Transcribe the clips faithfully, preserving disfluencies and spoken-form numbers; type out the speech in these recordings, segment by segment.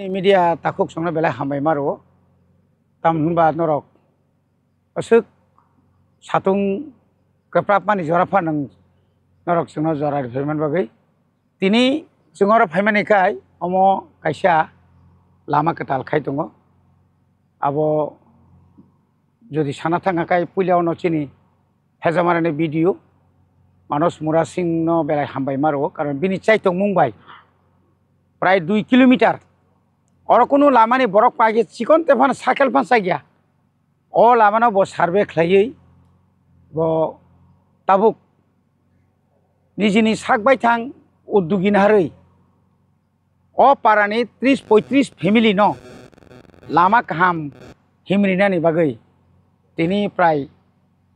Media takhuk chwngno belai hambai ma rwo. Tamo hwnba norok aswk satung kwprapmani jora pha nwng norok chwngno jora rwphaiman bagwi. Tini chwng oro phaimani khai omo kaisa lama kwtal khai tongo. Abo jodi sana thangkha khai puila ono chini Hejamarani B D O Manos Murasing no belai hambai ma rwo, karon bini chaitokmung bai prai dui kilometer. Oro kunu lamani borok pagi chikon te phano cycle phan chakya. O lamano bo survey khlaiwi bo tabuk nijini sak baithang uddugin harwi o parani tris poitris family no lama kaham himrinani bagwi tini prai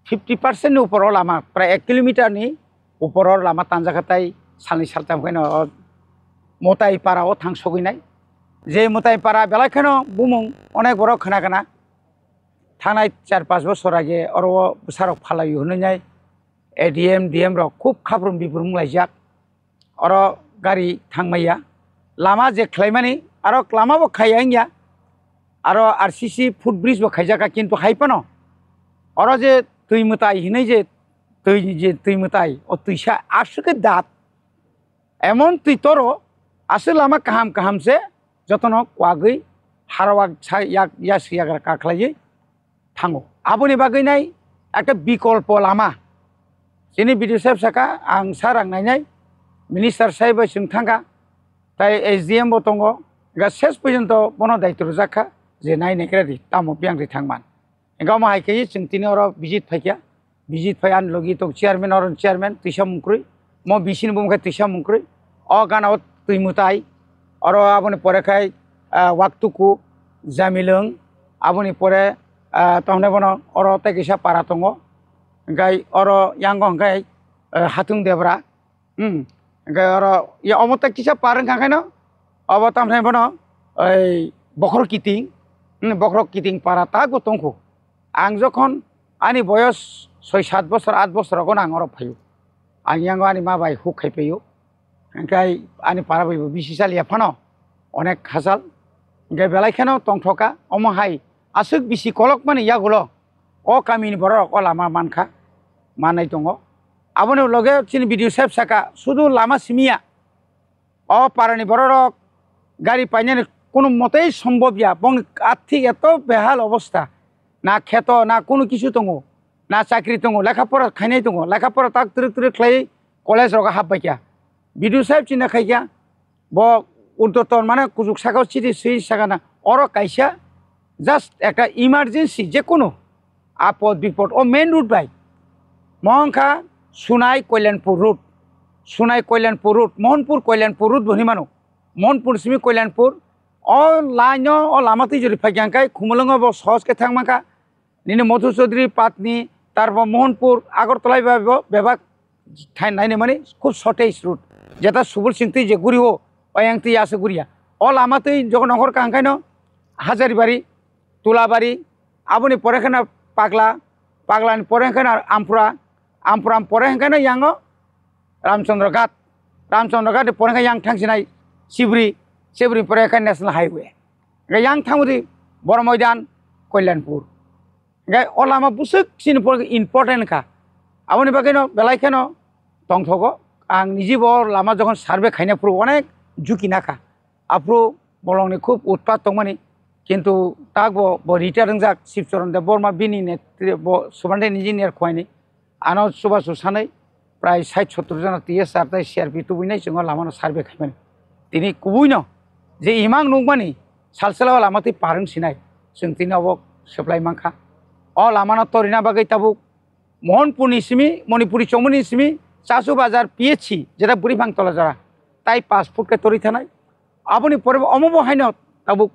fifty percent ni upor o lama, prai ek kilometer ni upor o lama tanjakha, tai salni saltam khaino o Motai para o thang sogwi nai. Je Motai para belai kheno bumung onek borok khna khna. Thangnai char panch bochor age oro o bwsarok phalai hwnwi nai A D M, D M rok khub khaprum biprum wnglaijak. Oro gari thangmaya. Lama je khlaimani, aro lama bo khaiya wngya. Aro R C C footbridge bo khaijaka, kintu hai phano oro je twi mwtai hinwi je twi, je twi mwtai, o twisa aswk khe dat. Emon twi toro, aswk lama kaham kaham se jotono kwagwi harwak sa yak, yas yagra ka khlaiwi thango. Aboni bagwi nai ekta bikolpo lama. Chini B D O saheb saka, ang sa rang nainai, minister saheb bai chwng thangkha, tai S D M bo tongo, ga ses porjonto bono daitw rwjak kha je nai naigra di, tamo biyang ri thangman. Engkha omo hai khe chwng tini oro visit phaikha. Visit phai ani logi tong chairman, oro chairman twisa mungkrwi. Mo bisini bumung khe twisa mungkrwi. O gana o twi mwtai. Oro aboni pore khai, ah, Waktuku, Jamilwng. Aboni pore, ah, tongthai bono oro tei kisa para tongo. Hingkhai oro yango hingkhai, ah, Hatung Debra. Hmm. Hingkhai oro ya omo tei kisa par wngkha khaino. Obo tongthai bono oi Bokhorok Kiting. Hmm, Bokhorok Kiting para tak bo tongkhu. Ang jokhon ani boyos soi sat bosor, at bosor rogo ang oro phaio. Ang yango ani ma bai huk khai phaio. Hingkhai ani para bai bo bisi chaliya phano onek hachal. Hingkhai belai kheno tongthoka, omo hai aswk bisi kolokmani yagulo o kamini borok o lama mankha, manai tongo. Aboni loge chini B D O saheb saka, sudu lama simiya. O parani bororok gari painani kunu motei sombobya, bongni athik eto behal obostha, na kheto, na kunu kisu tongo, na chakri tongo, lekha pora khainai tongo, lekha pora tak twrwk twrwk khlai college rogo hapbaikha. B D O saheb chini khaikha, bo urdotton mane kuchuk sakao chiti swi sakana, oro kaisa just ekta emergency, jekunu apod bipod o main road bai. Mo wngkha Sunai Koilanpur road, Sunai Koilanpur road, Mohanpur Koilanpur road bo hinwi mano. Mohanpur simi Koilanpur, o line o, o lama twi jori phaikha hingkhai Khumulwngo bo sohos khe thang mankha. Nini Madhu Chaudhary, Patni, tarpor Mohanpur, Agartala bai bo bebak thai nainai mani khub shortage route. Jeta Subul Singh twi je guri o, oyang twi ase guriya. O lama twi jogon ongkhor kha hingkhaino Hazaribari, Tulabari, aboni pore kheno Pagla, Paglani pore kheno Ampura, Ampura pore kheno yango Ramchandra Ghat, Ramchandra Ghat ni pore khe yang thangsinai Sibri, Sibri pore khe National Highway. Hingkhe yang thangodi Boro Moidan, Koilanpur. Hingkhe o lama bwswk chini pore important kha. Aboni bagwino belai kheno tongthogo. Ang nijibo lama jokhon survey khaina phuru onek juki nakha. Aphuru bolongni khub utpat tongmani, kintu takbo bo retire wngjak Shivcharan Debbarma bini netri-, bo Subhante engineer khwlaini. Ano chubachu sanwi prai sait sottor jona T S R tei C R P tubui nai chwngno lamano survey khaimani. Tini kubuino je imang nukmani salsala o lama twi par wng sinai, chwng tini obo supply mankha. O lamano torina bagwi tabuk Mohanpurni simi, Manipuri chongmani simi, Chasu Bazar P H C, jeta bwrwi phang tola jora, tai pash foot khe torwi thanai. Aboni pore bo omo bo haino tabuk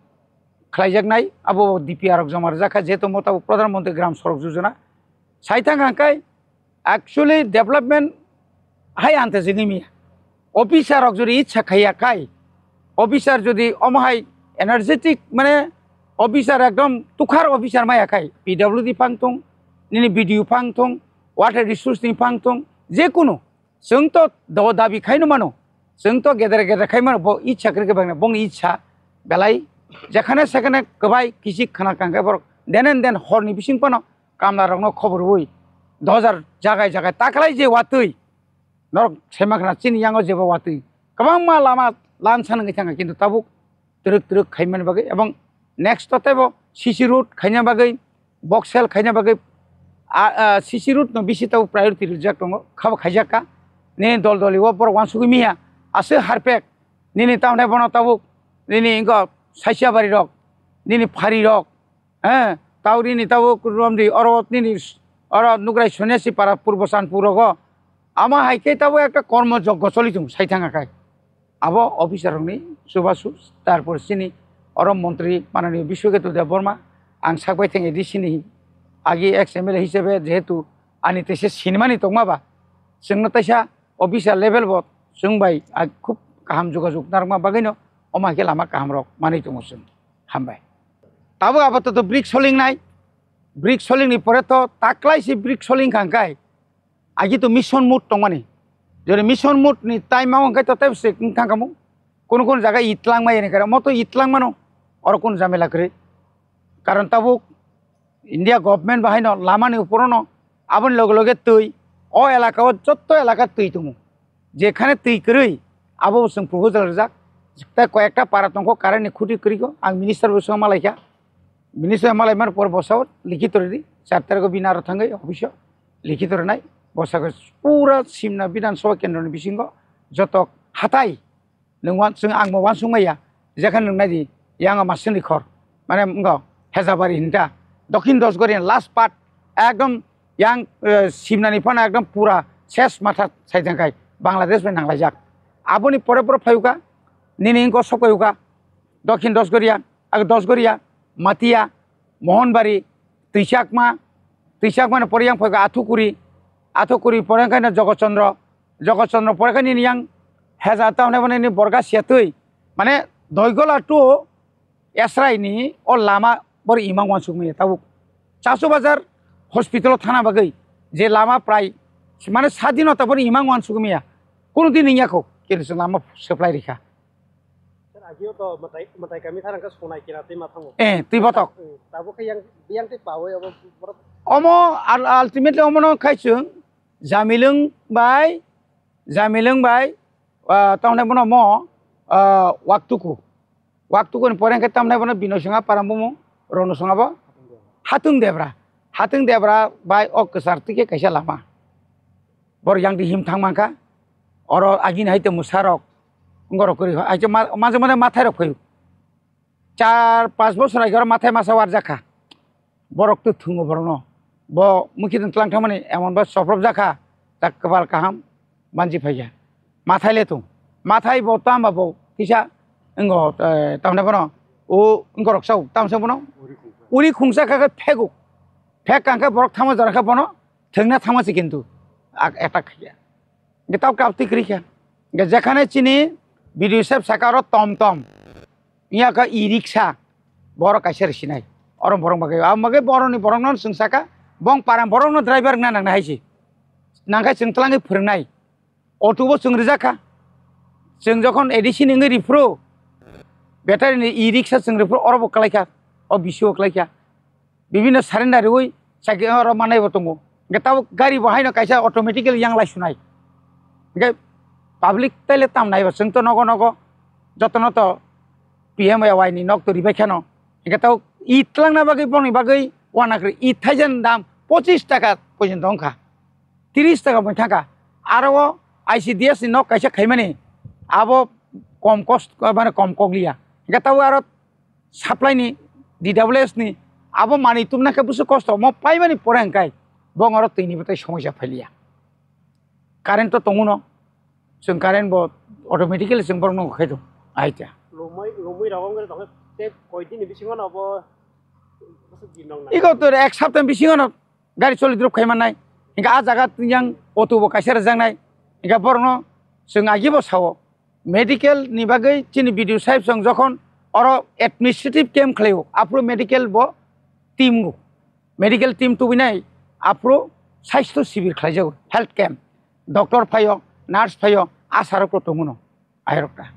khlaijaknai, abo D P R rok joma rwjak kha, jehetu mo tabuk Pradhan Mantri Gram Sadak Yojana. Sai thang hang khe actually development hai ante jigwi miya. Officer rok jodi ichha khaiya khai, officer jodi omo hai energetic, mane officer ekdom tukhar officer maya khai, P W D phang thung, nini B D O phang thung, water resource ni phang thung, je kunu chwng to do dabi khaino mano, chwng to gedera gedera khai mano, bo ichha kwrwi khe bangna, bongni ichha Belai jekhane sekhane kwbai kichik khna kangkhe borok den and den horni bising phano kamlarokno khobor rwui dojar jagai jagai taklai je watwi norok saimankha chini yango jebo watwi kwbangma lama lansa nangwi thangkha, kintu tabuk twrwk twrwk khaimani bagwi ebong next to teibo C C road khaina bagwi, boxel khaina bagwi, a, a, C C road no bisi tabuk priority rijak tongo, khabo khaijakha. Nini dol doli o borok uansugwi miya, aswk harpek, nini tamni bono tabuk, nini wngkha Saisiabari rok, nini Phari rok, eh, tau nini tabuk romdi oro nini oro Nukrai Sonyasi para Purbo Sanpur rogo, ama hai khe tabuk ekta kormo joggo choli tongo sai thangkha khai. Abo officer rokni chubachu, tarpor chini oro montri mananiyo Biswaketu Debbarma, ang sakbai thang A D C ni agi ex M L A hisabe jehetu ani teisa sinimani tongma ba, chwngno teisa officer level bo chwng bai a khub kaham jogajog narwkma bagwino omo hai khe lama kaham rok manwi tongo chwng. Hambai. Tabuk apatot brick solingnai, brick solingni pore to taklai se brick soling kha hwnkhe, agi to mission mode tongmani. Jodi mission mode ni time o hwnkhe to tei se wng thang kamo. Kono kono jaga itlang mai ni kare, mo to itlang mano, oro kono jamela kwrwi. Karon tabuk India government bahai no lama ni uporo no aboni loge loge twi, o elaka o jotto elaka twi tongo. Jekhane twi kwrwi, abo bo chwng proposal rijak. Tei koyekta para tongkho, current ni khuti kwrwi kho. Ang minister bo swng malaikha. Minister malaimani pore bosao likhito ridi. Char tarikh o bini aro thangwi office o likhito rwnai. Bosakhe pura Simna Bidhan Sabha kendro ni bisingo joto hatai nwng wan-, chwng ang bo uansuk maya. Jekhane nwng nai di, yang o masini khor. Mane wngkha Hejabari hinta. Dokhin Dosgori last part ekdom yang, eh, Simnani phano ekdom pura ses matha saijang khai Bangladesh bai nanglaijak. Aboni pore pore phaiuka, nini wngkha sok phaiuka, Dokhin Dosgoria, ag Dosgoria, Matia, Mohonbari, Twichakma, Twichakma ni pore yang phaiuka Athukuri, Athukuri pore wngkha Jogochondro, Jogochondro pore khe nini yang Heja tamni nini Borga Siatwi, mane Doigola to Esrai ni o lama bor imang uansuk maya tabuk. Chasu Bazar hospital o thana bagwi je lama prai mane sadinota bor imang uansuk maya. Kono din wngya kho, kintu chwng lama supply rikha. Sir, agio to matai, matai kami tharang khe sonai kira twi ma thango. Eh, twi botok. Hmm, tabuk khe yang, yang twi pawi abo borok. Omo ul-, ultimately omo no khai chwng Jamilwng bai, Jamilwng bai, ah, tamni bono mo, ah, Waktuku. Waktuku ni pore khe tamni bono Binoy Singha para bumung, Rono Singha bo Hatung Debra. Hatung Debra bai o kwchar twi khe kaisa lama. Bor yang di him thang mankha. Oro agini hai tei mwsarok. Wngorok kwrwi hai khe ma-, maje maje mathai rok phaio. Char pas bosor hai khe oro mathai masa warjak kha. Borok twi thwngo borokno. Bo mukhi tong tlang thangmani emon ba soprop jakha, tak kwbal kaham manji phaikha. Mathai le thung. Mathai bo tamo bo kisa wngo, eh, tamni bono o wngorok sao, tamsa bono uri khungsa kha khe phego. Phek kang khe borok thangma jora khe bono thwngna thangma se kintu ak-, attack khaikha. Hingke tau kaptwi kwrwi kha. Hingke jekhane chini B D O saheb saka oro tom tom. Iya kha e-rickshaw. Borok kaisa rwsinai. Oro borok bagwi. Abo bagwi borokni borokno chwng saka, bong para borokno driver wngna nangna hai se. Nangkhe chwng twlangwi phwrwngnai. Auto bo chwng rijak kha. Chwng jokhon A D C ni wngwi riphuru, battery ni e-rickshaw chwng riphuru, oro bo kwlai kha. O B C O kwlai kha. Bibhinno surrender rwui chakhe oro manai bo tongo. Hingke tabuk gari bo haino kaisa automatically yang lai sunai. Hingke public taile tam nai bo, chwng to nogo nogo jotono to P M A Y ni nok to ribai kheno. Hingke tabuk e twlangna bagwi boni bagwi uanakwrwi e thaijan dam pochis taka porjonto wngkha. Tris taka boni thangkha. Aro o I C D S ni nok kaisa khaimani abo kom cost, mane kom kokliya. Hingke tabuk aro supply ni, D W S ni, abo manwi tubuna khe busu kosto, omo paimani pore hwnkhe bo oro twi ni bwtwi somosya phailiya. Current to tongo no, chwng current bo automatically chwng borok no khai do, aita. Lomwi, lomwi rok wngkhe tongkhe tei koi din ni bisingo no bo busu din nong nang. Iko to ek sapta ni bisingo no gari choli drop khai mannai, hingke a jaga yang auto bo kaisa rwjaknai, hingke borok no chwng agi bo sao. Medical ni bagwi chini B D O saheb song jokhon oro administrative camp khlaio, aphuru medical bo team go. Medical team tubinai aphuru sasthyo sibir khlaijago, health camp. Doctor phaio, nurse phaio, asha rok tongo no, airok ta.